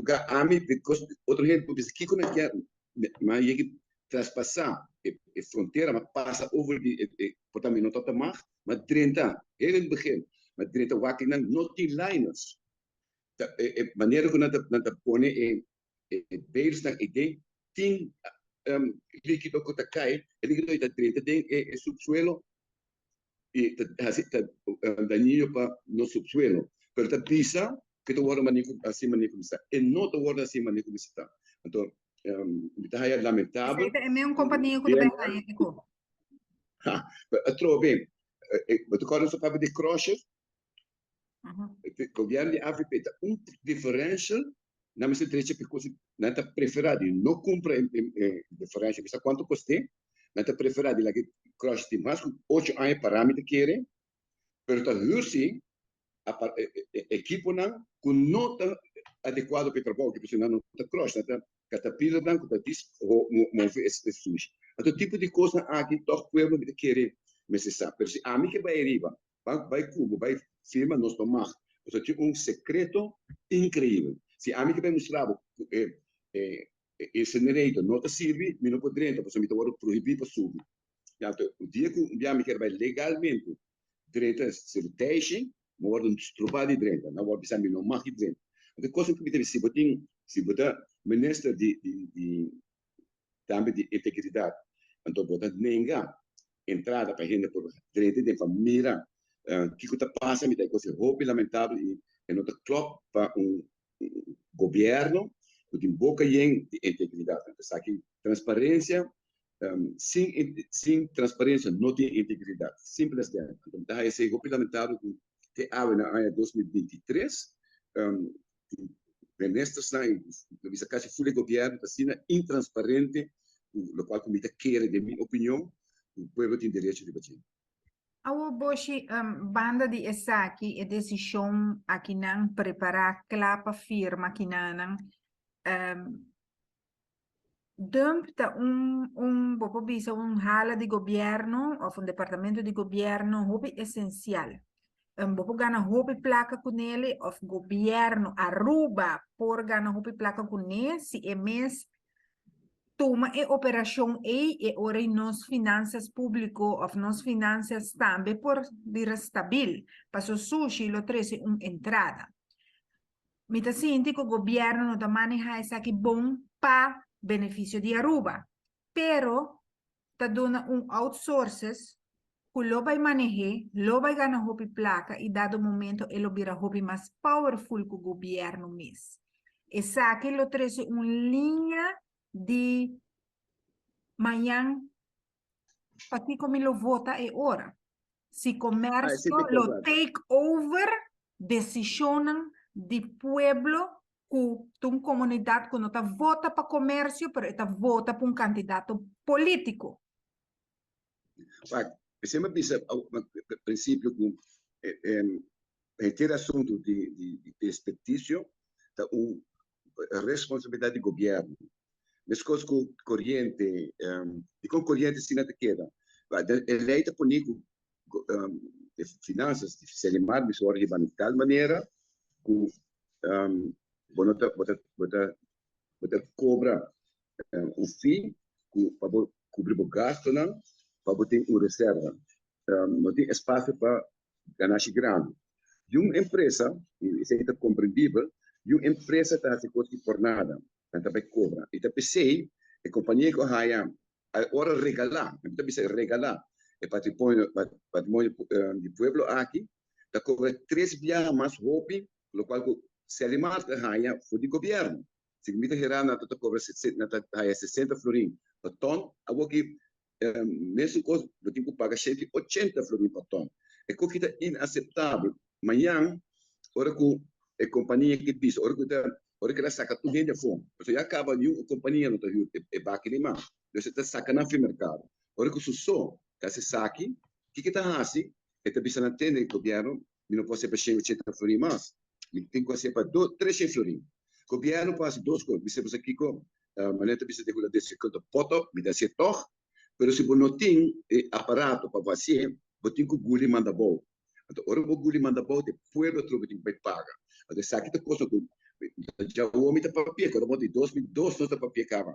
Lugar ami because otro hende por bisa kiko nan kier ma yegi traspasa e frontera ma pasa over di e por ta mi no tabata mag ma drenta heel in het begin ma drenta wak nan no tin liners ta e manera ku nan ta nan ta pone e e balesnan ey tin likido ku ta kai e likido ey ta drenta den e subsuelo y ta haci ta dañino pa nos subsuelo pero ta bisa cu ta wordo mane cu haci mane cu mester e no ta wordo haci mane cu mester ta anto mi ta haya lamentabel Esey ta e meun compania cu ta bay haya e co. Ha pero atrobe bo ta corda nos a papia di crusher Gobierno di avp ta un diferential nan mester drecha because nan ta prefera di no cumpra e diferential bisa cuanto coste nan ta prefera di laga e crush tin mas cu ocho aña para mi ta kere pero ta huur si ekiponan cu no ta adecuado pa e trabou pasobra nan no ta crush nan ta Caterpillarnan cu ta dis move e sushi. Anto tipo di cosnan aki toch pueblo mi ta kere mester sa. Pero si ami ke bay ariba, bay cu bo, bay firma, nos no mag. Pasobra tin un secreto increibel. Si ami ke bay mustra bo cu e incinerator no ta sirbi, mi no por drenta pasobra mi ta wordo prohibi pa subi. Anto un dia cu un bia mi kier bay legalmente drenta Sirteishi, Mi wòrdu strobá di drenta. Nan wòrdu bisa mi no mag di drenta. Anto e kosnan ku mi ta bisa, si bo tin, si bo ta minister di di di tambe di integridat, anto bo ta nenga entrada pa hende por drenta den pa mira kiko ta pasa, mi ta e kos hopi lamentabel i e no ta klòp pa un gobièrnu ku tin boka yen di integridat. Anto esaki transparensia Sin sin transparencia no tin integridad. Simple as that. Anto mi ta haya esey hopi lamentabel cu te awe na aña 2023 tin ministersnan y lo bisa casi full e gobierno ta asina intransparente cu locual cu mi ta kere den mi opinion cu pueblo tin derecho riba dje. Awor Boshi, banda di esaki e decision akinan prepara cla pa firma kinanan. Dump ta un un bo por bisa un hala di gobierno of un departamento di gobierno hopi esencial. Bo por gana hopi placa cunele of gobierno Aruba por gana hopi placa cune si e mes tuma e operacion ey e ora ey nos finanzas publico of nos finanzas tambe por bira stabil paso sushi lo trece un entrada. Mi ta sinti cu gobierno no ta maneha esaki bon pa beneficio di Aruba, pero ta duna un outsources cu lo bay manehe, lo bay gana hopi placa y dado momento e lo bira hopi mas powerful cu gobierno mes. Esaki lo trece un liña di mañan Pakico mi lo vota e ora? Si comercio lo take over decisionnan di pueblo cu ta un comunidad cu no ta vota pa comercio pero e ta vota pa un candidato politico. Wak, esei mi a bisa na principio cu henter asunto di desperdicio ta un responsabilidad di gobierno. Meskos ku koriente, dikon koriente asina ta keda? E lei ta pone ku e finansas di Selimar mester wòrdu hiba di tal manera ku bo no ta bo ta bo ta bo ta kobra un fee ku pa bo kubri bo gastunan pa bo tin un reserva. No tin espasio pa ganashi grandi. Di un empresa, i esei ta komprendibel, di un empresa ta hasi kos di por nada. Nan ta bai kobra. I ta p'esei e kompania ku a haya a ora regalá, mi ta bisa regalá, e patrimonio patrimonio di pueblo aki ta kobra tres biaha mas hopi lokual ku Selimar ta haya for di gobièrnu. Si mi ta hera nan ta kobra nan ta haya sesenta florin pa tòn, awoki Mesun kos bo tin ku paga 180 florin pa tòn. E koki ta inaseptabel. Mañan ora ku e kompania ke bisa, ora ku ta ora ku el a saka tur hende afó, pasobra ya kaba niun kompania no ta hür e baki di mas. Dus e ta saka nan for merkado. Ora ku su so ta hasi esaki, kiko e ta hasi? E ta bisa nan tende gobièrnu mi no por hasi pa 180 florin mas. Mi tin ku hasi pa dos, 300 florin. Gobièrnu por hasi dos kos. Bisa boso kiko, Manera ta bisa den hulandes, je kunt de pot op, mi ta hasié tòg, pero si bo no tin e aparato pa bo hasié, bo tin ku guli manda abou. Anto ora bo guli manda abou, ta e pueblo atrobe tin ku bai paga. Anto esaki ta kosnan ku. Ya mi ta papia, ku di 2002 nos ta papia kaba.